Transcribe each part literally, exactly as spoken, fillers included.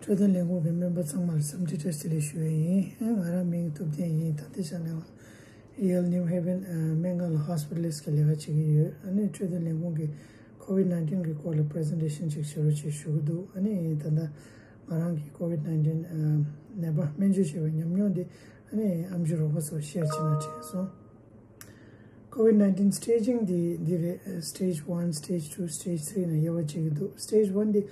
འཕྲོད་བསྟེན་ལས་ཁུངས་ཀྱི་སྨན་པ་ཚང་མར་འཚམས་འདྲི་བཀྲ་ཤིས་བདེ་ལེགས་ཞུ་ཡས་ཡིན། ང་རང་མིང་ཐུབ་བསྟན་ཡིན། ད་ལྟའི་ཆ་ནས་ཡེལ་ནིའུ་ཧེ་ཝན་སྨན་ཁང་ལ་ཧོ་སི་པི་ཊལ་ལིསི་ཊི་གི་ལས་ཀ་བྱེད་ཀྱི་ཡོད། ཨ་ནི་འཕྲོད་བསྟེན་ལས་ཁུངས་ཀྱི་ཀོ་ཝིཌ་ནའིན་ཊིན་གི་སྐོར་ལ་པི་རི་ཟེན་ཊེ་ཤན་ཅིག་བྱེད་རོགས་བྱེད་ཞུ་གི་འདུག་ཨ་ནི་ད་ལྟ་ང་རང་གི་ཀོ་ཝིཌ་ནའིན་ཊིན་ནད་པ་སྨན་བཅོས་བྱས་པའི་ཉམས་མྱོང་འདི་ཨ་ནི་ཨེམ་ཆི་རོགས་པ་ཚོར་ཤེར་བྱེད་ན་དྲན་སོང་། ཀོ་ཝིཌ་ནའིན་ཊིན་སི་ཊེ་ཇིང་འདི་འདི་རེད། སི་ཊེཇ་ཝན། སི་ཊེཇ་ཊུ། སི་ཊེཇ་ཐི་རི་ནས་དབྱེ་བ་ཕྱེ་གི་འདུག་སི་ཊེཇ་ཝན་འདི་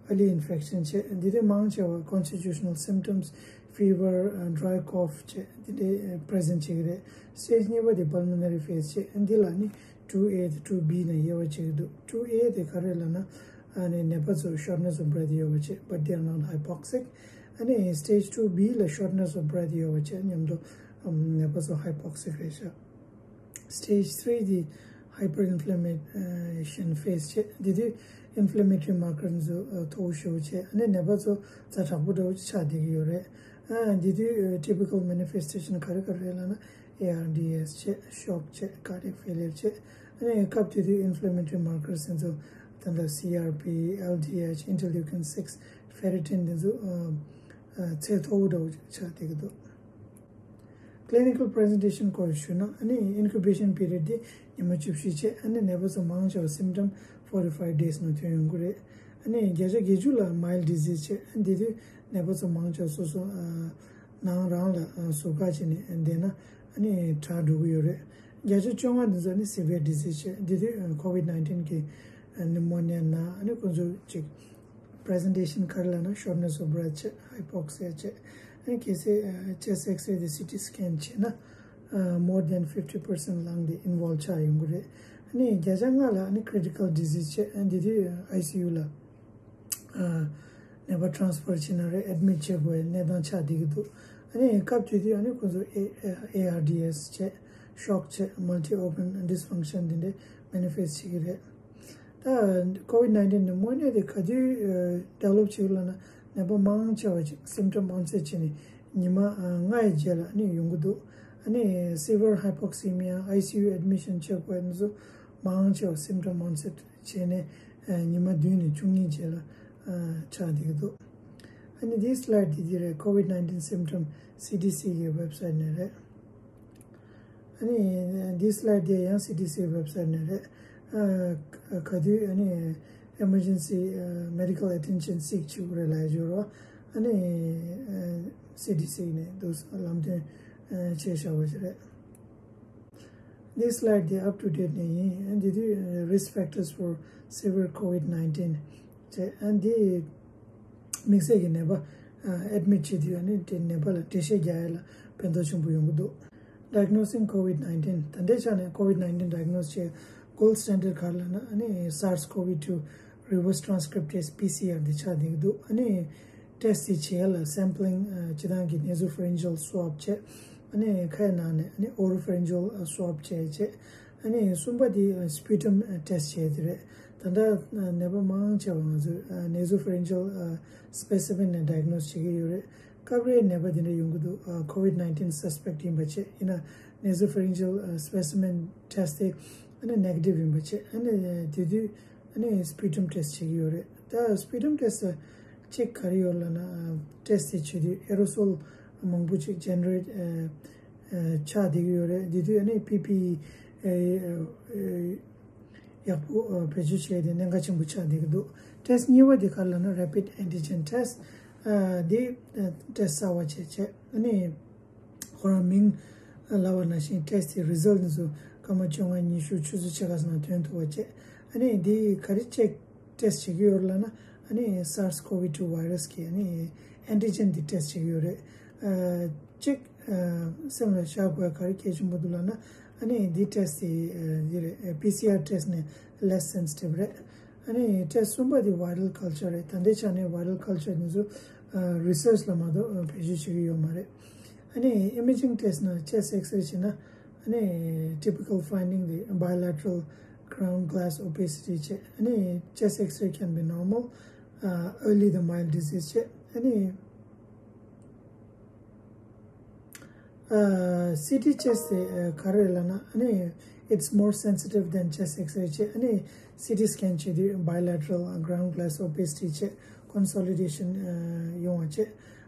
ཨར་ལི་ཨིན་ཕེག་ཤན་བྱས། འདི་དུས་མང་ཆེ་བ་ཀོན་སི་ཊི་ཊུ་ཤ་ནལ་སིམ་ཊམ་སི། ཕི་བར། ཌ་རའི་ཀོབ་བྱས། འདི་འདྲའི་པི་རི་ཟེན་ཊི་བྱེད་ཀྱི་རེད། སི་ཊེཇ་གཉིས་པ་འདི་པལ་མོ་ནེ་རི་ཕེ་སི་བྱས། འདི་ལ་ནི་ཊུ་ཨེ་དང་ཊུ་བི་ནས་དབྱེ་བ་ཕྱེ་གི་འདུག་ཊུ་ཨེ་དེ་ག་རེ་ལབ་ན། ཨ་ནི་ནད་པ་ཚོ་ཤོར་ཊི་ནེ་སི་ཨོཕ་བི་རེ་ཐི་ཡོད་པ་བྱས། But they are not hypoxic. ཨ་ནི་སི་ཊེཇ་ཊུ་བི་ལ་ཤོར་ཊི་ནེ་སི་ཨོཕ་བི་རེ་ཐི་ཡོད་པ་བྱས། མཉམ་དུ་ཨམ་ནད་པ་ཚོ་ཧའི་པོག་སིག་རེད་ཤག་སི་ཊེཇ་ཐི་རི་འདི་ཧའི་པར་ཨིན་ཕི་ལེ་མེ་ཤན་ཕེ་སི་བྱས། འདི་དུས་ཨིན་ཕི་ལེ་མེ་ཊ་རི་མར་ཀར་ཚོ་མཐོ་པོ་ཞེ་པོ་བྱས། ཨ་ནི་ནད་པ་ཚོ་ཛ་དྲག་པོ་འདྲ་བོ་ཆགས་བསྡད་ཀྱི་ཡོད་རེད། ཨ་འདི་དུས་ཊི་པི་ཀལ་མེ་ནི་ཕེ་སི་ཊེ་ཤན་ག་རེ་ག་རེ་རེད་ལབ་ན། ཨེ་ཨར་ཌི་ཨེས་བྱས། ཤོག་བྱས། ཀར་ཌི་ཡག་ཕེ་ལི་ཡར་བྱས། ཨ་ནི་སྐབས་དེ་དུས་ཨིན་ཕི་ལེ་མེ་ཊ་རི་མར་ཀར་ཚོ་ད་ལྟ་སི་ཨར་པི། ཨེལ་ཌི་ཨེཆ། ཨིན་ཊར་ལིའུ་ཀིན་སིགས། ཕེ་རི་ཊིན་དེ་ཚོ་ཨ་ཨ་ཚད་མཐོ་པོ་འདྲ་བོ་ཆགས་བསྡད་ཀྱི་འདུག Clinical presentation སྐོར་ཞུས་ན། ཨ་ནི་ཨིན་ཁུ་བེ་ཤན་པི་རི་ཡོཌ་དེ་ཉི་མ་བཅུ་བཞི་བྱས། ཨ་ནི་ནད་པ་ཚོ་མང་ཆེ་བ་སིམ་ཊམ་ཕོར་ཊི་ཕའིབ་ཌེ་ནང་ཐོན་ཡོང་གི་རེད། ཨ་ནི་བརྒྱ་ཆ་བརྒྱད་ཅུ་ལ་མའིལ་ཌི་ཛི་ཛི་བྱས། ཨ་འདི་དུས་ནད་པ་ཚོ་མང་ཆེ་བ་སོ་སོ་ཨ་ནང་རང་ལ་ཨ་ཟུར་བཀག་བྱས་ནས་བསྡད་ན་ཨ་ནི་དྲག་འགྲོ་གི་ཡོད་རེད། བརྒྱ་ཆ་བཅོ་ལྔ་འདི་ཚོ་ནི་སི་བི་ཡར་ཌི་ཛི་ཛི་བྱས། འདི་དུས་ཨ་ཀོ་ཝིཌ་ནའིན་ཊིན་གི་ཨ་ནི་ནི་མོ་ནི་ཡ་ན། ཨ་ནི་ཁོང་ཚོ་ཅིག་པི་རི་ཟེན་ཊེ་ཤན་ག་རེ་ལབ་ན། ཤོར་ཊི་ནེ་སི་ཨོཕ་བི་རེ་ཐི་བྱས། ཧའི་པོག་སི་ཡ་བྱས། ཨ་ནི་གལ་སྲིད་ཨ་ཆེ་སི་ཊི་ཨེག་སི་རེ་དང་སི་ཊི་སི་ཀེན་བྱས་ན། ཨ་more than fifty percent ལངས་ཏེ་ཨིན་ཝོལབ་ཆགས་ཡོང་གི་རེད། ཨ་ནི་བརྒྱ་ཆ་ལྔ་ལ་ཨ་ནི་ཀི་རི་ཊི་ཀལ་ཌི་ཛི་ཛི་བྱས། ཨ་འདི་དུས་ཨའི་སི་ཡུ་ལ་ཨ་ནད་པ་ཊི་རན་སི་ཕར་བྱས་ན་རེད། ཨེ་ཌི་མིཊ་བྱེད་དགོས་པའི་གནས་སྟངས་ཆགས་བསྡད་ཀྱི་འདུག་ཨ་ནི་སྐབས་དེ་དུས་ཨ་ནི་ཁོང་ཚོ་ཨེ་ཨེ་ཨར་ཌི་ཨེས་བྱས། ཤོག་བྱས། མལ་ཊི་ཨོར་གན་ཌི་སི་ཕང་ཤན་དེ་འདྲས་མེ་ནི་ཕེ་སི་ཊི་བྱེད་ཀྱི་རེད། ད་ཀོ་ཝིཌ་ནའིན་ཊིན་ནི་མོ་ནི་ཡ་དེ་ག་དུས་ཨ་ཌི་ཝེ་ལོབ་བྱེད་ཀྱི་ལབ་ན། ནད་པ་མང་ཆེ་བ་ཅིག་སིམ་ཊམ་ཨོན་སེཊ་བྱས་ནས་ཉི་མ་ཨ་ལྔ་ཡི་རྗེས་ལ་ཨ་ནི་ཡོང་གི་འདུག་ཨ་ནི་སི་བི་ཡར་ཧའི་པོག་སི་མི་ཡ། ཨའི་སི་ཡུ་ཨེ་ཌི་མི་ཤན་བྱེད་དགོས་པ་ཚོ་མང་ཆེ་བ་སིམ་ཊམ་ཨོན་སེཊ་བྱས་ནས་ཨ་ཉི་མ་བདུན་ནས་བཅུ་གཉིས་རྗེས་ལ་ཨ་ཆགས་བསྡད་ཀྱི་འདུག་ཨ་ནི་འདིའི་སི་ལའིཌ་འདི་འདི་རེད། ཀོ་ཝིཌ་ནའིན་ཊིན་སིམ་ཊམ་སི་ཌི་སི་གི་ཝེབ་སའིཊ་ནས་རེད། ཨ་ནི་འདི་སི་ལའིཌ་འདི་ཡང་སི་ཌི་སི་ཝེབ་སའིཊ་ནས་རེད། ཨ་ག་དུས་ཨ་ནི་ཨེ་མར་ཇེན་སི་ཨ་མེ་ཌི་ཀལ་ཨེ་ཊེན་ཤན་སིག་བྱེད་དགོས་རེད་ལབ་ཡ་ཅིག་ཡོད་རེད་པ། ཨ་ནི་ཨ་སི་ཌི་སི་ནས་འདུག་ལམ་སྟོན་ཨ་བྱས་བཞག་པ་ཞིག་རེད། འདི་སི་ལའིཌ་འདི་up to date ནས་ཡིན། འདི་དུས་risk factors for severe COVID nineteen བྱས། ཨ་འདི་དམིགས་བསལ་གྱི་ནད་པ་ཨ་ཨེ་ཌི་མིཊ་བྱེད་དུས་ཨ་ནི་དེ་ནད་པ་ལ་འགྲེལ་བཤད་རྒྱག་ཡ་ལ་ཕན་ཐོགས་ཆེན་པོ་ཡོང་གི་འདུག Diagnosing COVID nineteen ད་ལྟའི་ཆ་ནས་COVID nineteen diagnose བྱེད་gold standard ག་རེ་ལབ་ན། ཨ་ནི་SARS-CoV two reverse transcriptase P C R འདི་ཆགས་བསྡད་ཀྱི་འདུག་ཨ་ནི་ཊེ་སི་འདི་བྱེད་ཡ་ལ་སེམ་པ་ལིང་ཨ་སྤྱིར་བཏང་གི་nasopharyngeal swab བྱས། ཨ་ནི་ཁའི་ནང་ནས་ཨ་ནི་oropharyngeal swab བྱས་བྱས། ཨ་ནི་གསུམ་པ་དེ་sputum test བྱས་དེ་རེད། ད་ལྟ་ནད་པ་མང་ཆེ་བ་ང་ཚོས་nasopharyngeal specimen ནས་diagnose བྱེད་ཀྱི་ཡོད་རེད། སྐབས་རེ་ནད་པ་དེ་འདྲ་ཡོང་གི་འདུག COVID nineteen suspect ཡིན་པ་བྱས། ཡིན་ན་nasopharyngeal specimen test དེ་ཨ་ནི་negative ཡིན་པ་བྱས། ཨ་ནི་དེ་དུས་ཨ་ནི་sputum test བྱེད་ཀྱི་ཡོད་རེད། ད་sputum test གཅིག་ག་རེ་ཡོད་ལབ་ན། ཊེ་སི་དེ་བྱེད་དུས་aerosol མང་པོ་ཅིག་generate ཆགས་བསྡད་ཀྱི་ཡོད་རེད། དེ་དུས་ཨ་ནི་པི་པི་ཨི་ཡག་པོ་བེད་སྤྱོད་བྱས་ཏེ་གནད་འགག་ཆེན་པོ་ཆགས་བསྡད་ཀྱི་འདུག་ཊེ་སི་གཉིས་པ་དེ་ག་རེ་ལབ་ན་rapid antigen test འདི་ཊེ་སི་གསར་བ་བྱས་བྱས། ཨ་ནི་ཁོ་རང་མིང་ལབ་པ་ནང་བཞིན་ཊེ་སི་དེ་རི་ཛལ་ཊི་འདི་ཚོ་སྐར་མ་བཅོ་ལྔ་ཉི་ཤུ་ཆུ་ཚོད་ཕྱེད་ཀ་ཙམ་ནང་ཐོན་ཐུབ་པ་བྱས། ཨ་ནི་འདི་ག་རེ་ཅེག་ཊེ་སི་བྱེད་ཀྱི་ཡོད་ལབ་ན། ཨ་ནི་SARS-CoV two virus གི་ཨ་ནི་antigen འདི་ཊེ་སི་བྱེད་ཀྱི་ཡོད་རེད། ཨ་གཅིག་ཨ་སེམས་ལ་བཞག་དགོས་ཡ་ག་རེ་གལ་ཆེན་པོ་འདུག་ལབ་ན། ཨ་ནི་འདི་ཊེ་སི་དེ་ཨ་འདི་རེད། ཨ་པི་སི་ཨར་ཊེ་སི་ནས་less sensitive རེད། ཨ་ནི་ཊེ་སི་གསུམ་པ་དེ་viral culture རེད། ད་ལྟའི་ཆ་ནས་viral culture འདི་ཚོ་ཨ་རི་སར་ཆི་ལ་མ་གཏོགས་ཨ་བེད་སྤྱོད་བྱེད་ཀྱི་ཡོད་མ་རེད། ཨ་ནི་imaging test ནང་chest X-ray བྱས་ན། ཨ་ནི་typical finding དེ་bilateral ground glass opacity བྱས། ཨ་ནི་chest X-ray can be normal, uh, early དང་mild disease བྱས། ཨ་ནི་ཨ་སི་ཊི་ཊེ་སི་དེ་ཨ་ག་རེ་རེད་ལབ་ན། ཨ་ནི་it's more sensitive than chest X-ray བྱས། ཨ་ནི་སི་ཊི་སི་ཀེན་བྱེད་དུས་bilateral ground glass opacity བྱས། consolidation ཡོང་བ་བྱས།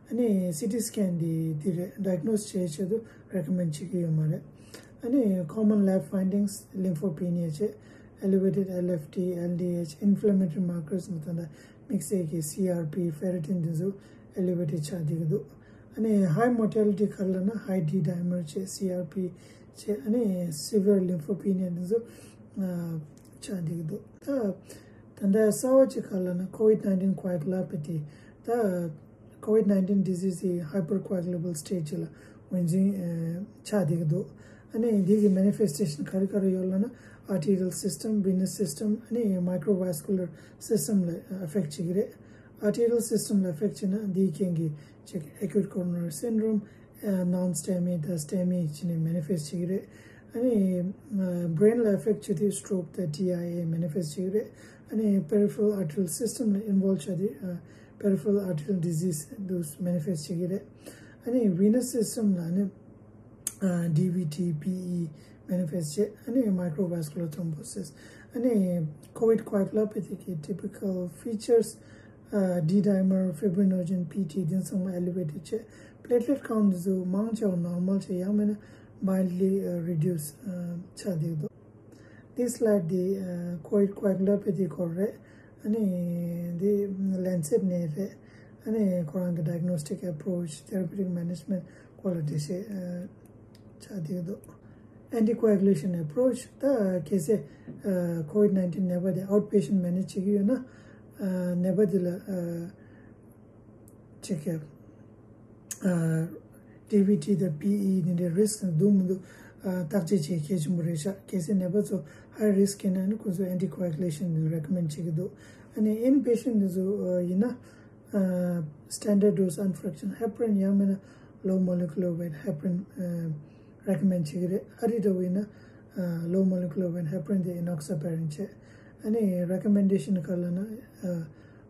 ཨ་ནི་སི་ཊི་སི་ཀེན་འདི་འདི་རེད། ཌའི་གྷི་ནོ་སིས་བྱེད་ཆེད་དུ་རེ་ཀོ་མེན་ཌི་བྱེད་ཀྱི་ཡོད་མ་རེད། ཨ་ནི་common lab findings lymphopenia བྱས། elevated L F T, L D H, inflammatory markers ནི་ད་ལྟ་དམིགས་བསལ་གྱི་C R P, ferritin འདི་ཚོ་elevated ཆགས་བསྡད་ཀྱི་འདུག་ཨ་ནི་high mortality ག་རེ་ལབ་ན་high D dimer བྱས། C R P བྱས། ཨ་ནི་severe lymphopenia འདི་ཚོ་ཆགས་བསྡད་ཀྱི་འདུག་ད་ད་ལྟ་གསར་བ་ཅིག་ག་རེ་ལབ་ན་COVID nineteen coagulopathy། ད་COVID nineteen disease ཡི་hypercoagulable stage ལ་ངོས་འཛིན་ཆགས་བསྡད་ཀྱི་འདུག་ཨ་ནི་འདི་གི་manifestation ག་རེ་ག་རེ་ཡོད་ལབ་ན་arterial system, venous system, ཨ་ནི་microvascular system ལ་affect བྱེད་ཀྱི་རེད། Arterial system ལ་affect བྱས་ན་འདིའི་རྐྱེན་གྱིས་ཅིག་acute coronary syndrome, non-STEMI དང་STEMI བྱས་ནས་manifest བྱེད་ཀྱི་རེད། ཨ་ནི་brain ལ་affect བྱེད་དུས་stroke དང T I A manifest བྱེད་ཀྱི་རེད། ཨ་ནི་peripheral arterial system ལ་involve བྱ་དུས་peripheral arterial disease དུ་manifest བྱེད་ཀྱི་རེད། ཨ་ནི་venous system ལ་ནི D V T, P E manifest བྱེད། ཨ་ནི་microvascular thrombosis། ཨ་ནི་COVID coagulopathy གི་typical features, D dimer, fibrinogen, P T འདི་ཚང་མ་elevated བྱེད། Platelet count འདི་ཚོ་མང་ཆེ་བ་normal བྱེད། ཡང་མིན་ན་mildly reduce ཆགས་བསྡད་འདུག This slide འདི་COVID coagulopathy སྐོར་རེད། ཨ་ནི་འདི་Lancet ནས་རེད། ཨ་ནི་ཁོ་རང་གི་diagnostic approach, therapeutic management སྐོར་ལ་འགྲེལ་བཤད་ཆགས་བསྡད་འདུག Anticoagulation approach ད་གལ་སྲིད་COVID nineteen ནད་པ་དེ་outpatient manage བྱེད་ཀྱི་ཡོད་ན། ནད་པ་དེ་ལ་ཅིག་D V T དང་P E འདི་འདྲའི་risk འདུག་མི་འདུག་བརྟག་དཔྱད་བྱེད་གལ་ཆེན་པོ་རེད་ཤག་གལ་སྲིད་ནད་པ་ཚོ་high risk ཡིན་ན་ནི་ཁོ་ཚོ་anticoagulation འདི་recommend བྱེད་ཀྱི་འདུག་ཨ་ནི་inpatient འདི་ཚོ་ཡིན་ན་standard dose unfractionated heparin ཡང་མིན་ན་low molecular weight heparin recommend བྱེད་ཀྱི་རེད། ཨ་རི་འདྲ་བོ་ཡིན་ན་low molecular weight heparin དེ་enoxaparin བྱས། ཨ་ནི་recommendation ག་ལབ་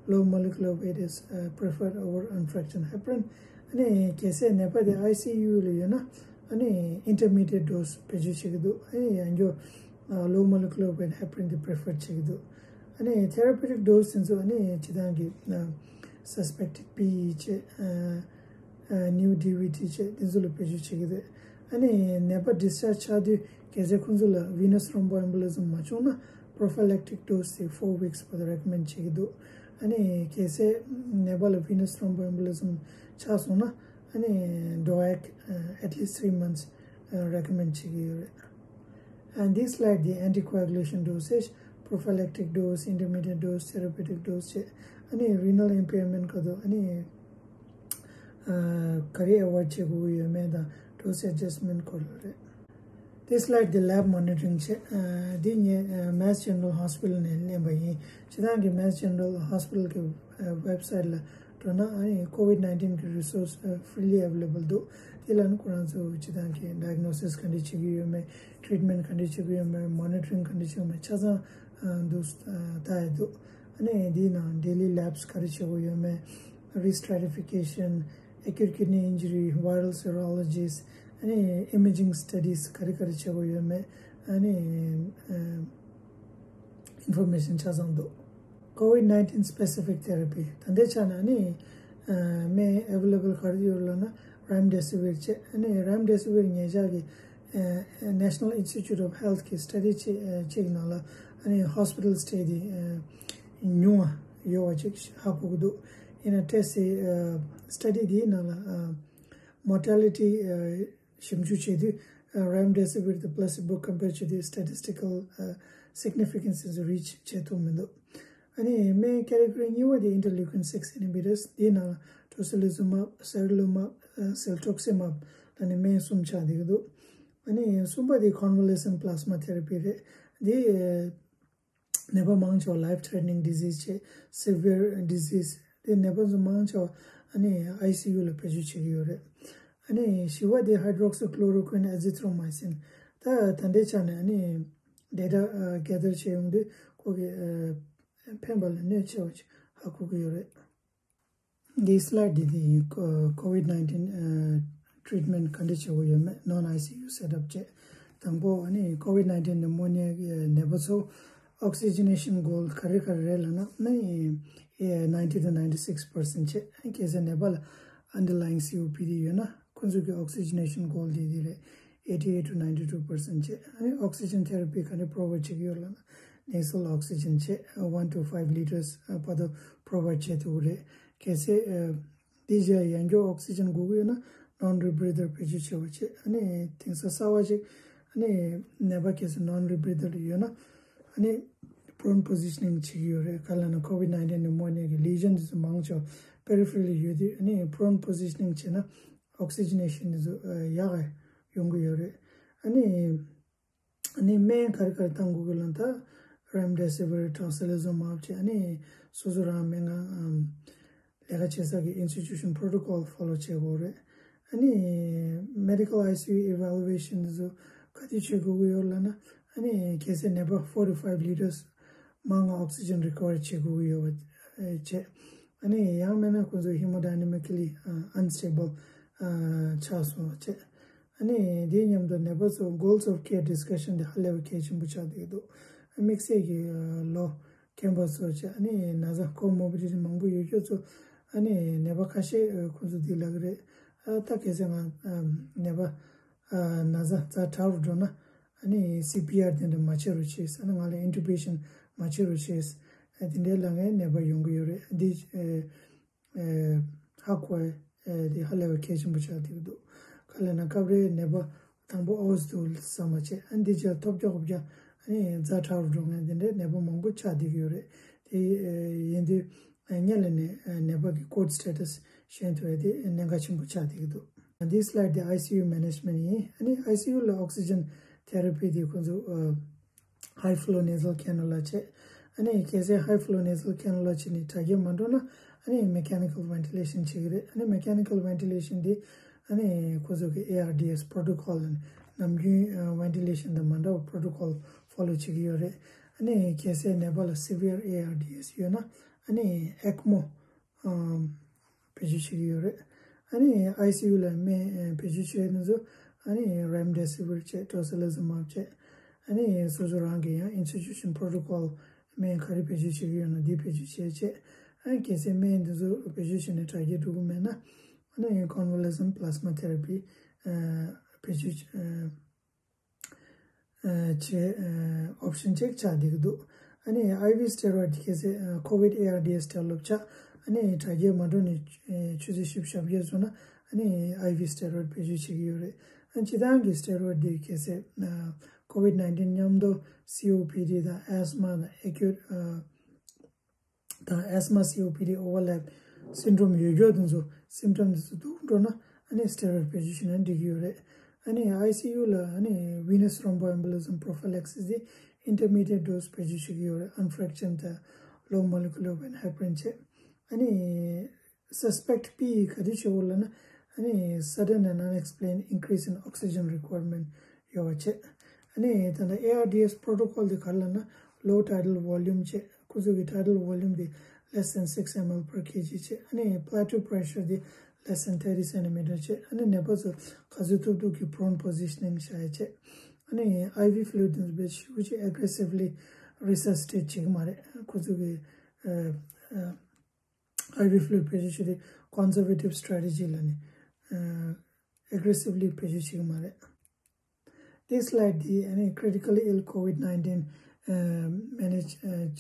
ན་low molecular weight is preferred over unfractionated heparin། ཨ་ནི་གལ་སྲིད་ནད་པ་དེ I C U ལ་ཡོད་ན་ཨ་ནི་intermediate dose བེད་སྤྱོད་བྱེད་ཀྱི་འདུག་ཨ་ནི་ཡང་སྐྱར་low molecular weight heparin དེ་prefer བྱེད་ཀྱི་འདུག་ཨ་ནི་therapeutic dose དེ་ཚོ་ཨ་ནི་སྤྱིར་བཏང་གི་suspected P E བྱས། new D V T བྱས་དེ་ཚོ་ལ་བེད་སྤྱོད་བྱེད་ཀྱི་རེད། ཨ་ནི་ནད་པ་discharge ཆགས་དུས་གལ་སྲིད་ཁོང་ཚོ་ལ་venous thromboembolism མ་བྱུང་ན་prophylactic dose དེ་four weeks བར་དུ་recommend བྱེད་ཀྱི་འདུག་ཨ་ནི་གལ་སྲིད་ནད་པ་ལ་venous thromboembolism ཆགས་སོང་ན་ཨ་ནི་DOAC at least three months recommend བྱེད་ཀྱི་ཡོད་རེད། And this slide འདི་anticoagulation dosage, prophylactic dose, intermediate dose, therapeutic dose བྱས། ཨ་ནི་renal impairment སྐབས་དུ་ཨ་ནི་ག་རེ་avoid བྱེད་དགོས་ཀྱི་ཡོད་མེད་དང་dose adjustment སྐོར་ལ་རེད། This slide འདི་lab monitoring བྱས། འདི་ངས་Mass General Hospital ནས་ལེན་པ་ཡིན། སྤྱིར་བཏང་གི་Mass General Hospital གི་website ལ་འགྲོ་ན་ཨ་ནི་COVID nineteen གི་resource freely available འདུག་དེ་ལ་ནི་ཁོ་རང་ཚོ་སྤྱིར་བཏང་གི་diagnosis ག་འདྲ་བྱེད་ཀྱི་ཡོད་མེད། treatment ག་འདྲ་བྱེད་ཀྱི་ཡོད་མེད། monitoring ག་འདྲ་བྱེད་ཀྱི་ཡོད་མེད་ཆ་ཚང་འདུག་ལྟ་ཡི་འདུག་ཨ་ནི་འདིའི་ནང་daily labs ག་རེ་བྱེད་དགོས་ཡོད་མེད། Risk stratification, acute kidney injury, viral serologies, ཨ་ནི་imaging studies ག་རེ་ག་རེ་བྱེད་དགོས་ཡོད་མེད། ཨ་ནི་information ཆ་ཚང་འདུག COVID nineteen specific therapy ད་ལྟའི་ཆ་ནས་ནི་སྨན་available ག་རེ་ཡོད་ལབ་ན་remdesivir བྱས། ཨ་ནི་remdesivir ཉེ་ཆར་གྱི་National Institute of Health གི་study གཅིག་ནང་ལ་ཨ་ནི་hospital stay དེ་ཉུང་བ་ཡོད་པ་ཅིག་ཧ་གོ་གི་འདུག་ཡིན་ན་test དེ་study དེའི་ནང་ལ་mortality ཞིབ་འཇུག་བྱེད་དུས་remdesivir དང་placebo compare བྱེད་དུས་statistical significance དེ་ཚོ་reach བྱེད་ཐུབ་མི་འདུག་ཨ་ནི་སྨན་category གཉིས་པ་དེ་interleukin six inhibitors དེའི་ནང་tocilizumab, sarilumab, cetuximab ལབ་ནས་སྨན་གསུམ་ཆགས་བསྡད་ཀྱི་འདུག་ཨ་ནི་གསུམ་པ་དེ་convalescent plasma therapy རེད། དེ་ནད་པ་མང་ཆེ་བ་life threatening disease བྱས། severe disease དེ་ནད་པ་ཚོ་མང་ཆེ་བ་ཨ་ནི་I C U ལ་བེད་སྤྱོད་བྱེད་ཀྱི་ཡོད་རེད། ཨ་ནི་བཞི་པ་དེ་hydroxychloroquine azithromycin ད་ད་ལྟའི་ཆ་ནས་ཨ་ནི་data gather བྱས་ཡོང་དུས་ཁོ་གི་ཕན་པ་ལས་གནོད་ཆེ་བ་ཅིག་ཧ་གོ་གི་ཡོད་རེད། འདིའི་slide འདི་དེ་COVID nineteen treatment ག་འདྲ་བྱེད་དགོས་ཡོད་མེད་non I C U setup བྱས། དང་པོ་ཨ་ནི་COVID nineteen pneumonia གི་ནད་པ་ཚོ་ oxygenation goal ག་རེ་ག་རེ་རེད་ལབ་ན་ནི་ninety to ninety six percent བྱས། གལ་སྲིད་ནད་པ་ལ་underlying C O P D ཡོད་ན་ཁོ་ཚོ་གི་oxygenation goal དེ་དེ་རེད། eighty eight to ninety two percent བྱས། ཨ་ནི་oxygen therapy ག་རེ་provide བྱེད་ཀྱི་ཡོད་ལབ་ན་nasal oxygen བྱས། one to five liters བར་དུ་provide བྱེད་ཐུབ་ཀྱི་རེད། གལ་སྲིད་དེ་བཞིན་ཡང་སྐྱར་oxygen དགོས་ཀྱི་ཡོད་ན་non-rebreather བེད་སྤྱོད་བྱེད་པ་བྱས། ཨ་ནི་དེང་སང་གསར་པ་ཞིག་ཨ་ནི་ནད་པ་གལ་སྲིད་non-rebreather ཡོད་ན་ཨ་ནི་prone positioning བྱེད་ཀྱི་ཡོད་རེད། ག་རེ་ལབ་ན་COVID nineteen ནས་མོ་ནས་ཀྱི་lesion དེ་ཚོ་མང་ཆེ་བ་peripheral ཡོད་དུས་ཨ་ནི་prone positioning བྱས་ན་oxygenation དེ་ཚོ་ཡག་ག་ཡོང་གི་ཡོད་རེད། ཨ་ནི་ཨ་ནི་སྨན་ག་རེ་ག་རེ་བཏང་དགོས་ཀྱི་ལབ་ན་ད་remdesivir tocilizumab བྱས། ཨ་ནི་སོ་སོ་རང་སྨན་ཁང་ལས་ཀ་བྱེད་ས་གི་institution protocol follow བྱེད་དགོས་རེད། ཨ་ནི་medical I C U evaluation དེ་ཚོ་ག་དུས་བྱེད་དགོས་ཀྱི་ཡོད་ལབ་ན་ཨ་ནི་གལ་སྲིད་ནད་པ forty five liters མང་ང་oxygen require བྱེད་དགོས་ཀྱི་ཡོད་པ་བྱས། ཨ་ནི་ཡང་མིན་ན་ཁོ་ཚོ་hemodynamically unstable ཆགས་སོང་བྱས། ཨ་ནི་དེའི་མཉམ་དུ་ནད་པ་ཚོ་goals of care discussion དེ་ཧ་ལས་པ་གལ་ཆེན་པོ་ཆགས་བསྡད་འདུག་དམིགས་བསལ་གྱི་ལོ་རྒན་པ་ཚོ་བྱས། ཨ་ནི་ན་ཚ་comorbidity མང་པོ་ཡོད་མཁན་ཚོ་ཨ་ནི་ནད་པ་ཁ་ཤས་ཁོ་ཚོ་འདི་ལབ་ཀྱི་རེད། ཨ་ད་གལ་སྲིད་ང་ནད་པ་ན་ཚ་ཛ་དྲག་རུ་འགྲོ་ན་ཨ་ནི་C P R དེ་འདྲ་མ་བྱེད་རོགས་བྱེད། ཨ་ནི་ང་ལ་intubation མ་བྱེད་རོགས་བྱེད། ཨ་དེ་འདྲའི་ལབ་མཁན་ནད་པ་ཡོང་གི་ཡོད་རེད། འདི་ཧ་གོ་ཡ་དེ་ཧ་ལས་པ་གལ་ཆེན་པོ་ཆགས་བསྡད་ཀྱི་འདུག་ག་རེ་ལབ་ན་སྐབས་རེ་ནད་པ་དང་པོ་ཨོ་ཙི་འདུག་བསམ་པ་བྱས། ཨ་འདི་ཅག་ཐོབ་སྐྱོ་གོ་བརྒྱ་ཨ་ནི་ཛ་དྲག་རུ་འགྲོ་མཁན་དེ་འདྲའི་ནད་པ་མང་པོ་ཆགས་བསྡད་ཀྱི་ཡོད་རེད། དེ་ཡིན་དུས་སྔོན་ལ་ནས་ནད་པ་གི་cold status ཤེས་ཐུབ་ཡ་དེ་གནད་འགག་ཆེན་པོ་ཆགས་བསྡད་ཀྱི་འདུག་འདི་slide དེ I C U management ཡིན། ཨ་ནི་I C U ལ་oxygen therapy དེ་ཁོང་ཚོ་high flow nasal cannula བྱས། ཨ་ནི་གལ་སྲིད་high flow nasal cannula བྱས་ནས་དྲག་སྐྱེད་མ་འགྲོ་ན་ཨ་ནི་mechanical ventilation བྱེད་ཀྱི་རེད། ཨ་ནི་mechanical ventilation འདི་ཨ་ནི་ཁོ་ཚོ་གི A R D S protocol ནམ་རྒྱུན་ventilation དང་མ་འདྲ་བ་protocol follow བྱེད་ཀྱི་ཡོད་རེད། ཨ་ནི་གལ་སྲིད་ནད་པ་ལ་severe A R D S ཡོད་ན་ཨ་ནི་ECMO བེད་སྤྱོད་བྱེད་ཀྱི་ཡོད་རེད། ཨ་ནི་I C U ལ་སྨན་བེད་སྤྱོད་བྱེད་ཡས་དེ་ཚོ་ཨ་ནི་remdesivir བྱས། tocilizumab བྱས། ཨ་ནི་སོ་སོ་རང་གི་ཡང་institution protocol སྨན་ག་རེ་བེད་སྤྱོད་བྱེད་ཀྱི་ཡོད་ན་འདི་བེད་སྤྱོད་བྱས་བྱས། ཨ་ནི་གལ་སྲིད་སྨན་འདི་ཚོ་བེད་སྤྱོད་བྱས་ནས་དྲག་སྐྱེད་འགྲོ་གི་མེད་ན་ཨ་ནི་convalescent plasma therapy བེད་སྤྱོད་བྱས། option གཅིག་ཆགས་བསྡད་ཀྱི་འདུག་ཨ་ནི་I V steroid དེ་གལ་སྲིད་COVID A R D S develop ཆགས། ཨ་ནི་དྲག་སྐྱེད་མ་འགྲོ་ནས་ཆུ་ཚོད་བཞི་བཅུ་ཞེ་བརྒྱད་སོང་ན་ཨ་ནི་I V steroid བེད་སྤྱོད་བྱེད་ཀྱི་ཡོད་རེད། ཨ་ནི་སྤྱིར་བཏང་གི་steroid དེ་གལ་སྲིད་COVID nineteen མཉམ་དུ C O P D དང་asthma དང་acute དང་asthma C O P D overlap syndrome ཡོད་རྒྱུ་དེ་ཚོ་symptom དེ་ཚོ་སྡུག་འགྲོ་ན་ཨ་ནི་steroid བེད་སྤྱོད་བྱས་ན་འགྲིག་གི་ཡོད་རེད། ཨ་ནི་I C U ལ་ཨ་ནི་venous thromboembolism prophylaxis དེ་intermediate dose བེད་སྤྱོད་བྱེད་ཀྱི་ཡོད་རེད། unfractioned དང་low molecular weight heparin བྱས། ཨ་ནི་suspect P ག་དུས་བྱེད་དགོས་ལབ་ན་ཨ་ནི་sudden and unexplained increase in oxygen requirement ཡོད་པ་བྱས། ཨ་ནི་ད་ལྟ A R D S protocol དེ་ག་རེ་ལབ་ན་low tidal volume བྱས། ཁོ་ཚོ་གི་tidal volume དེ་less than six M L per K G བྱས། ཨ་ནི་plateau pressure དེ་less than thirty centimeter བྱས། ཨ་ནི་ནད་པ་ཚོ་ག་ཚོད་ཐུབ་ཐུབ་ཀྱི་prone positioning བྱ་ཡ་བྱས། ཨ་ནི་I V fluid དེ་ཚོ་བེད་ཞེ་པོ་ཅིག་aggressively resuscitate བྱེད་ཀྱི་མ་རེད། ཁོ་ཚོ་གི་ཨ་ཨ་I V fluid བེད་སྤྱོད་བྱེད་དུས་conservative strategy ལབ་ནས་ཨ་aggressively བེད་སྤྱོད་བྱེད་ཀྱི་མ་རེད། This slide དེ་ཨ་ནི་critically ill COVID nineteen manage བྱེད་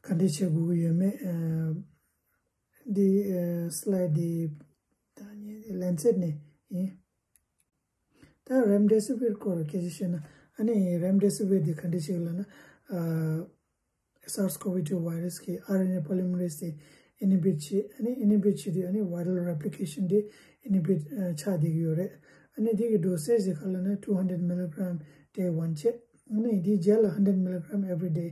ག་འདྲས་བྱེད་དགོས་ཀྱི་ཡོད་མེད་འདི་slide དེ་ད་ངས་Lancet ནས་ཡིན། ད་remdesivir སྐོར་སྐད་ཆ་བཤད་ན་ཨ་ནི་remdesivir དེ་ག་འདྲས་བྱེད་ཀྱི་ལབ་ན་SARS-CoV two virus གི R N A polymerase དེ་inhibit བྱེད། ཨ་ནི་inhibit བྱེད་དུས་ཨ་ནི་viral replication དེ་inhibit ཆགས་བསྡད་ཀྱི་ཡོད་རེད། ཨ་ནི་དེ་གི་dosage དེ་ག་ལབ་ན་two hundred milligram day one བྱེད། ཨ་ནི་དེའི་རྗེས་ལ་hundred milligram every day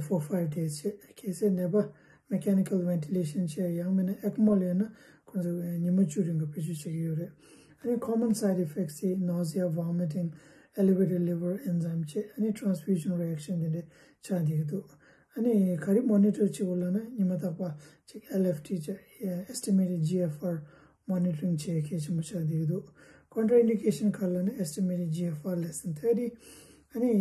for five days བྱེད། གལ་སྲིད་ནད་པ་mechanical ventilation བྱེད་ཡང་མིན་ན་ECMO ལ་ཡོད་ན་ཁོང་ཚོ་ཉི་མ་བཅུ་རིང་གི་བེད་སྤྱོད་བྱེད་ཀྱི་ཡོད་རེད། ཨ་ནི་common side effects དེ་nausea, vomiting, elevated liver enzyme བྱེད། ཨ་ནི་transfusion reaction དེ་འདྲ་ཆགས་བསྡད་ཀྱི་འདུག་ཨ་ནི་ག་རེ་monitor བྱེད་དགོས་ལབ་ན་ཉི་མ་རྟག་པར་ཅིག L F T ཅིག estimated G F R monitoring བྱེད་གལ་ཆེན་པོ་ཆགས་བསྡད་ཀྱི་འདུག Contraindication ག་རེ་ལབ་ན་estimated G F R less than thirty ཨ་ནི་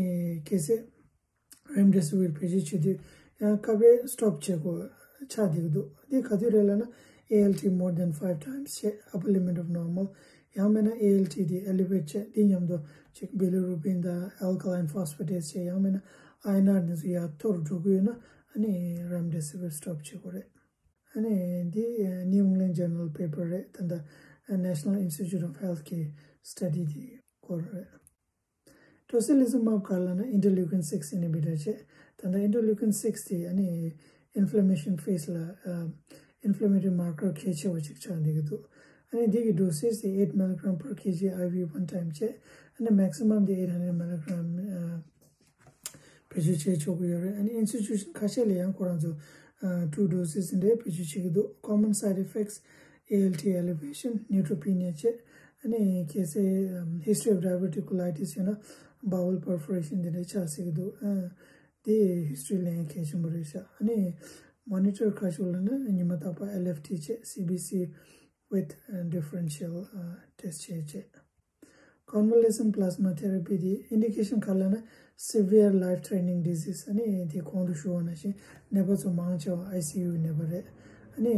གལ་སྲིད་remdesivir བེད་སྤྱོད་བྱེད་དུས་ཡང་ཁ་པའི་stop བྱེད་དགོས་ཆགས་བསྡད་ཀྱི་འདུག་འདི་ག་དུས་རེད་ལབ་ན། A L T more than five times བྱས། upper limit of normal ཡང་མིན་ན་A L T དེ་elevate བྱས། འདི་མཉམ་དུ་ཅིག་bilirubin དང་alkaline phosphatase བྱས། ཡང་མིན་ན་I N R འདི་ཚོ་ཡར་མཐོ་རུ་འགྲོ་གི་ཡོད་ན། ཨ་ནི་remdesivir stop བྱེད་དགོས་རེད། ཨ་ནི་འདི་New England Journal paper རེད། ད་ལྟ་National Institute of Health གི་study དེ་སྐོར་རེད། Tocilizumab ག་ལབ་ན་interleukin six inhibitor བྱས། ད་ལྟ་interleukin six དེ་ཨ་ནི་inflammation phase ལ་ཨ་inflammatory marker གལ་ཆེ་བ་ཅིག་ཆགས་བསྡད་ཀྱི་འདུག་ཨ་ནི་འདི་གི་dosage དེ་eight milligram per kg I V one time བྱས། ཨ་ནི་maximum དེ་eight hundred milligram ཨ་བེད་སྤྱོད་བྱེད་ཆོག་གི་ཡོད་རེད། ཨ་ནི་institution ཁ་ཤས་ལ་ཡང་ཁོ་རང་ཚོ་ཨ་two doses འདྲ་བེད་སྤྱོད་བྱེད་ཀྱི་འདུག Common side effects A L T elevation, neutropenia བྱས། ཨ་ནི་གལ་སྲིད་ཨམ་history of diverticulitis ཡོད་ན། bowel perforation འདི་འདྲ་ཆགས་སྲིད་ཀྱི་འདུག་ཨ་དེ་history ལ་ཡང་གལ་ཆེན་པོ་རེད་ཤག་ཨ་ནི་monitor ག་ཅིག་ལབ་ན་ཉི་མ་རྟག་པར L F T བྱས། C B C with uh, differential uh, test བྱས་བྱས། Convalescent plasma therapy དེ་indication ག་ལབ་ན་severe life threatening disease ཨ་ནི་དེ་གོང་དུ་ཞུ་བ་ནང་བཞིན་ནད་པ་ཚོ་མང་ཆེ་བ I C U ནད་པ་རེད། ཨ་ནི་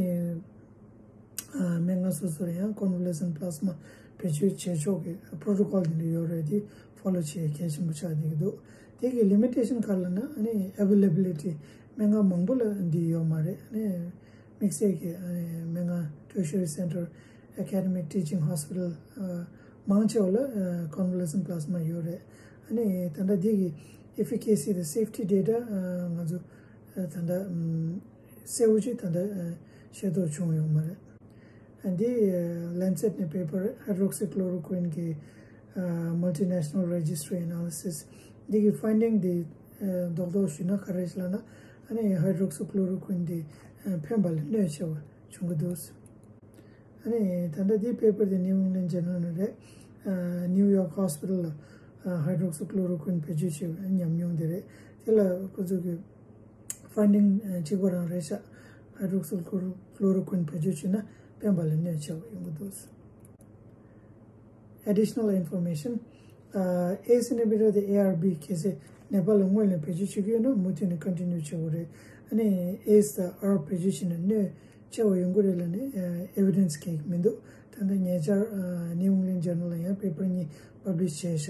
ཨ་སྨན་ཁང་སོ་སོར་ཡང་convalescent plasma བེད་སྤྱོད་བྱེད་ཆོག་གི་protocol དེ་འདྲ་ཡོད་རེད། དེ་follow བྱེད་གལ་ཆེན་པོ་ཆགས་བསྡད་ཀྱི་འདུག་དེ་གི་limitation ག་ལབ་ན་ཨ་ནི་availability སྨན་ཁང་མང་པོ་ལ་འདི་ཡོད་མ་རེད། ཨ་ནི་དམིགས་བསལ་གྱི་ཨ་ནི་སྨན་ཁང་tertiary center academic teaching hospital ཨ་མང་ཆེ་བ་ལ་ཨ་convalescent plasma ཡོད་རེད། ཨ་ནི་ད་ལྟ་འདི་གི་efficacy དང་safety data ཨ་ང་ཚོ་ཨ་ད་ལྟ་ཨམ་གསལ་བོ་ཅིག་ད་ལྟ་ཨ་ཤེས་རྟོགས་བྱུང་ཡོད་མ་རེད། ཨ་འདི་ཨ་Lancet ནས་paper hydroxychloroquine གི་ཨ་multinational registry analysis འདི་གི་finding འདི་ཨ་རྡོག་རྡོག་ཞུས་ན་ག་རེ་ལབ་ན། ཨ་ནི་hydroxychloroquine འདི་ཨ་ཕན་པ་ལས་གནོད་ཆེ་བ་བྱུང་གི་འདུག་ཨ་ནི་ད་ལྟ་འདི་paper འདི་New England Journal ནས་རེད། ཨ་New York Hospital ལ་ཨ་hydroxychloroquine བེད་སྤྱོད་བྱས་པའི་ཉམས་མྱོང་འདི་རེད། དེ་ལ་ཁོ་ཚོ་གི་finding ཨ་གཅིག་པ་རང་རེད་ཤག hydroxychloroquine བེད་སྤྱོད་བྱས་ན་ཕན་པ་ལས་གནོད་ཆེ་བ་ཡོང་གི་འདུག Additional information. ཨ་ཨེ་སི་ཨིན་ཧི་བི་ཊར་དེ་ཨེ་ཨར་བི་གལ་སྲིད་ནད་པ་ལ་སྔོན་ནས་བེད་སྤྱོད་བྱེད་ཀྱི་ཡོད་ན་མུ་མཐུད་ནས་continue བྱེད་དགོས་རེད། ཨ་ནི་ཨེ་སི་དང་ཨར་བེད་སྤྱོད་བྱས་ན་གནོད་ཆེ་བ་ཡོང་གི་རེད་ལབ་ནས་ཨ་evidence གང་ཡང་མི་འདུག་ད་ལྟ་ཉེ་ཆར་ཨ་New England Journal ལ་ཡང་paper གཉིས་publish བྱས་ཤག་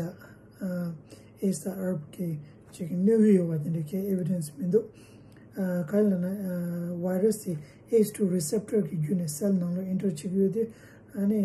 ཨ་ཨེ་སི་དང་ཨར་གི་ཅིག་གནོད་ཀྱི་ཡོད་པ་དེ་འདྲ་གའི་evidence མི་འདུག་ཨ་ག་རེ་ལབ་ན་ཨ་virus དེ་ཨེ་སི་ཊུ receptor གི་བརྒྱུད་ནས་cell ནང་ལ་enter བྱེད་ཀྱི་ཡོད་དུས། ཨ་ནི་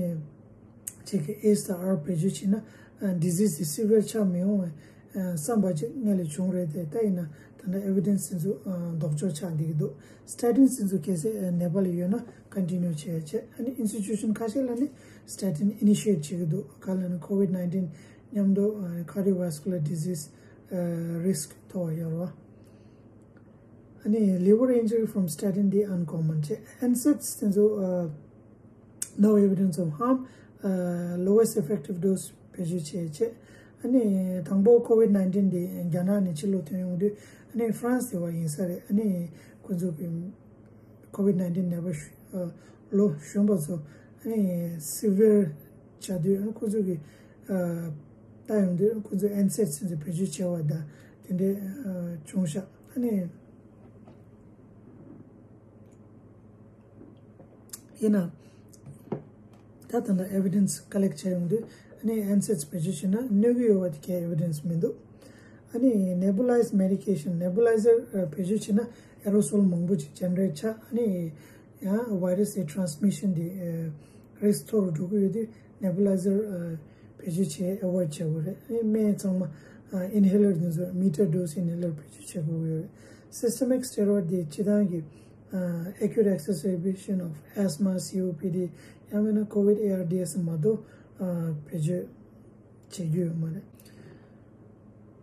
ཅིག་གི་ཨེ་སི་དང་ཨར་བེད་སྤྱོད་བྱས་ན་ཨ་disease དེ་severe ཆགས་མི་ཡོང་བའི་ཨ་བསམ་པ་ཅིག་སྔོན་ལ་བྱུང་རེད་དེ། ད་ཡིན་ན་ད་ལྟ་evidence དེ་ཚོ་ཨ་ལྡོག་ཕྱོགས་ཆགས་བསྡད་ཀྱི་འདུག statins དེ་ཚོ་གལ་སྲིད་ཨ་ནད་པ་ལ་ཡོད་ན་continue བྱེད་ཡ་བྱས། ཨ་ནི་institution ཁ་ཤས་ལ་ནི་statin initiate བྱེད་ཀྱི་འདུག་ག་ལབ་ན་COVID nineteen མཉམ་དུ་ཨ་cardiovascular disease ཨ་risk མཐོ་བ་ཡོད་རེད་བ། ཨ་ནི་liver injury from statin དེ་uncommon བྱས། NSAIDs དེ་ཚོ་ཨ་no evidence of harm ཨ་lowest effective dose བེད་སྤྱོད་བྱས་བྱས། ཨ་ནི་དང་པོ་COVID nineteen དེ་རྒྱ་ནག་ནས་ཕྱི་ལོགས་ཐོན་ཡོང་དུས། ཨ་ནི་France དེ་བ་ཡིན་ས་རེད། ཨ་ནི་ཁོ་ཚོ་གི་COVID nineteen ནད་པ་ཞུ་ཨ་ལོ་གཞོན་པ་ཚོ་ཨ་ནི་severe ཆགས་དུས། ཨ་ནི་ཁོ་ཚོ་གི་ཨ་ལྟ་ཡོང་དུས་ཁོ་ཚོ་NSAIDs དེ་ཚོ་བེད་སྤྱོད་བྱས་པ་དང་དེ་འདྲའི་ཨ་བྱུང་ཤག་ཨ་ནི། ཡིན་ན། ད་ད་ལྟ་evidence collect བྱས་ཡོང་དུས། ཨ་ནི་NSAIDs བེད་སྤྱོད་བྱས་ན་གནོད་ཀྱི་ཡོད་པ་དེ་གའི་evidence མི་འདུག་ཨ་ནི་nebulized medication nebulizer བེད་སྤྱོད་བྱས་ན་aerosol མང་པོ་ཅིག་generate ཆགས། ཨ་ནི་ཡང་virus དེ་transmission དེ་risk མཐོ་རུ་འགྲོ་གི་ཡོད་དུས་nebulizer བེད་སྤྱོད་བྱེད་avoid བྱེད་དགོས་རེད། ཨ་ནི་སྨན་ཚང་མ་inhaler དེ་ཚོ་meter dose inhaler བེད་སྤྱོད་བྱེད་དགོས་ཀྱི་ཡོད་རེད། Systemic steroid དེ་སྤྱི་བཏང་གི་acute exacerbation of asthma, C O P D ཡང་མིན་ན་COVID ARDS མ་གཏོགས་བེད་སྤྱོད་བྱེད་རྒྱུ་ཡོད་མ་རེད།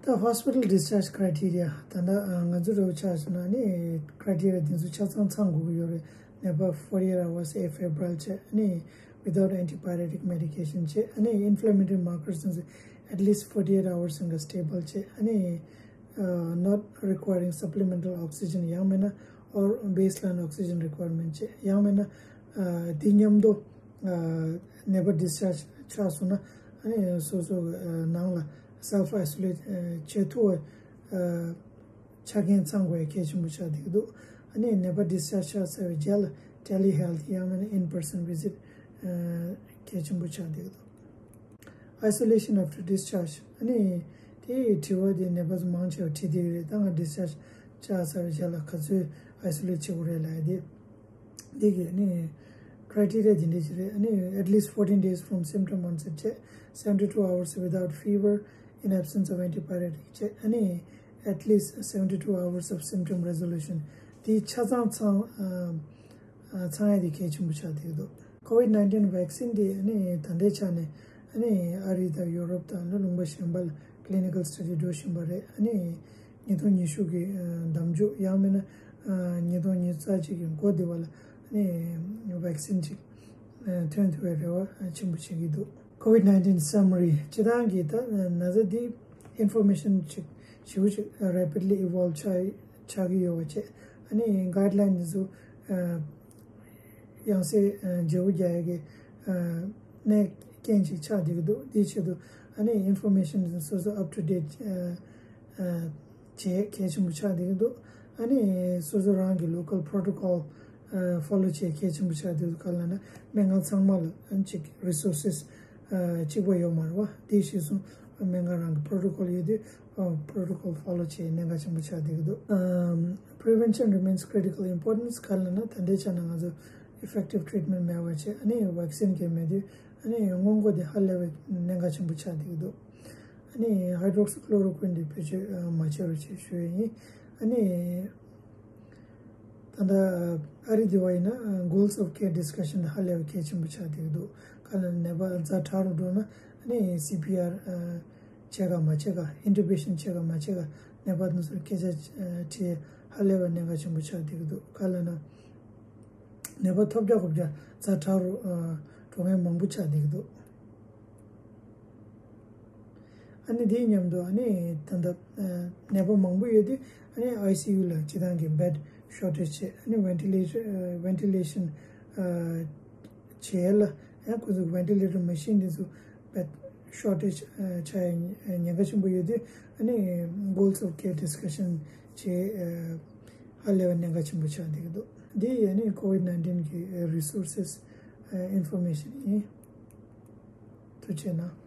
ད་hospital discharge criteria ད་ལྟ་ང་ཚོ་རེ་བ་ཆགས་སོང་ན་ནི་criteria དེ་ཚོ་ཆ་ཚང་ཚང་དགོས་ཀྱི་ཡོད་རེད། ནད་པ་forty-eight hours afebrile བྱས་ནི་without antipyretic medication བྱས། ཨ་ནི་inflammatory markers དེ་ཚོ་at least forty-eight hours ལ་stable བྱས། ཨ་ནི་not requiring supplemental oxygen ཡང་མིན་ན་or baseline oxygen requirement བྱས། ཡང་མིན་ན་དེ་མཉམ་དུ་ནད་པ་discharge ཆགས་སོང་ན་ཨ་ནི་སོ་སོ་ནང་ལ་ self isolate བྱེད་ཐུབ་པའི་ཆ་རྐྱེན་ཚང་དགོས་གལ་ཆེན་པོ་ཆགས་བསྡད་ཀྱི་འདུག་ཨ་ནི་ནད་པ་discharge ཆགས་ཚར་བའི་རྗེས་ལ telehealth ཡང་མིན་ན་in person visit གལ་ཆེན་པོ་ཆགས་བསྡད་ཀྱི་འདུག isolation after discharge ཨ་ནི་དེའི་དྲི་བ་དེ་ནད་པ་ཚོ་མང་ཆེ་བ་དྲི་བསྡད་ཡོད་རེད། ད་ང་discharge ཆགས་ཚར་བའི་རྗེས་ལ་ག་ཚོད་isolate བྱེད་དགོས་རེད་ལབ་ཡ་དེ། འདི་གི་ནི་criteria དེ་འདྲ་ཞིག་རེད། ཨ་ནི་at least fourteen days from symptom onset བྱས། seventy two hours without fever in absence of antibiotic བྱས། ཨ་ནི་at least seventy two hours of symptom resolution དེ་ཆ་ཚང་ཚང་ཚང་ཡ་དེ་གལ་ཆེན་པོ་ཆགས་བསྡད་འདུག COVID nineteen vaccine དེ་ཨ་ནི་ད་ལྟའི་ཆ་ནས་ཨ་ནི་ཨ་རི་དང་ཡོ་རོབ་དང་ལ་ལུང་པ་གཞན་པ་ལ་clinical study འགྲོ་བཞིན་པ་རེད། ཨ་ནི་ཉིས་སྟོང་ཉི་ཤུ་གི་ཨ་ཟླ་མཇུག་ཡང་མིན་ན་ཨ་ཉིས་སྟོང་ཉི་ཤུ་རྩ་གཅིག་གི་འགོ་དེ་བ་ལ་ཨ་ནི་vaccine ཅིག་ཨ་ཐོན་ཐུབ་པའི་རེ་བ་ཆེན་པོ་བྱེད་ཀྱི་འདུག COVID nineteen summary སྤྱི་བཏང་གི་ད་ན་ཚ་འདི་information ཅིག་ཞེ་པོ་ཅིག་rapidly evolve ཆགས་ཆགས་ཀྱི་ཡོད་པ་བྱས། ཨ་ནི་guideline འདི་ཚོ་ཨ་ཡང་སེ་ཨ་བརྗེ་པོ་རྒྱག་ཡ་གི་ཨ་གནས་རྐྱེན་ཅིག་ཆགས་བསྡད་ཀྱི་འདུག་དེའི་ཆེད་དུ་ཨ་ནི་information སོ་སོ་up to date ཨ་ཨ་བྱེད་གལ་ཆེན་པོ་ཆགས་བསྡད་ཀྱི་འདུག་ཨ་ནི་སོ་སོ་རང་གི་local protocol ཨ་follow བྱེད་གལ་ཆེན་པོ་ཆགས་བསྡད་འདུག་ག་ལབ་ན་སྨན་ཁང་ཚང་མ་ལ་ཨ་ཅིག་resources ཨ་གཅིག་པ་ཡོད་མ་རེད་བ། དེ་གཞིར་བཟུང་སྨན་ཁང་རང་གི་protocol ཡོད་དུས་ཨ་protocol follow བྱེད་གནད་འགག་ཆེན་པོ་ཆགས་བསྡད་ཀྱི་འདུག་ཨམ་prevention remains critical importance ག་ལབ་ན་ད་ལྟའི་ཆ་ནས་ང་ཚོ་effective treatment མེད་པ་བྱས། ཨ་ནི་vaccine གང་མེད་དུས་ཨ་ནི་སྔོན་འགོག་དེ་ཧ་ལས་པའི་གནད་འགག་ཆེན་པོ་ཆགས་བསྡད་ཀྱི་འདུག་ཨ་ནི་hydroxychloroquine དེ་བེད་སྤྱོད་ཨ་མ་བྱས་རོགས་བྱེད་ཞུ་ཡ་ཡིན། ཨ་ནི་ད་ལྟ་ཨ་རི་དེ་བ་ཡིན་ན་goals of care discussion དེ་ཧ་ལས་པའི་གལ་ཆེན་པོ་ཆགས་བསྡད་ཀྱི་འདུག་ག་ལབ་ན་ནད་པ་ཛ་དྲག་རུ་འགྲོ་ན་ཨ་ནི་C P R ཨ་བྱས་ག་མ་བྱས་ག intubation བྱས་ག་མ་བྱས་ག་ནད་པ་དེ་ཚོར་སྐད་ཆ་ཨ་དྲིས་ཧ་ལས་པའི་གནད་འགག་ཆེན་པོ་ཆགས་བསྡད་ཀྱི་འདུག་ག་ལབ་ན་ནད་པ་ཐོལ་རྒྱག་ཧོབ་རྒྱག་ཛ་དྲག་རུ་ཨ་འགྲོ་མཁན་མང་པོ་ཆགས་བསྡད་ཀྱི་འདུག་ཨ་ནི་དེའི་མཉམ་དུ་ཨ་ནི་ད་ལྟ་ཨ་ནད་པ་མང་པོ་ཡོད་དུས་ཨ་ནི་I C U ལ་སྤྱི་བཏང་གི་bed shortage བྱས། ཨ་ནི་ventilator ཨ་ventilation ཨ་བྱས་ལ་ཨ་ཁོ་ཚོ་ventilator machine དེ་ཚོ་bed shortage ཨ་ཆགས་ཡ་ཉེན་ཁ་ཆེན་པོ་ཡོད་དུས་ཨ་ནི་goals of care discussion བྱས་ཨ་ཧ་ལས་པའི་གནད་འགག་ཆེན་པོ་ཆགས་བསྡད་ཀྱི་འདུག་འདི་ཨ་ནི་COVID nineteen གི་resources ཨ་information ཡིན། ཐུགས་རྗེ་གནང་།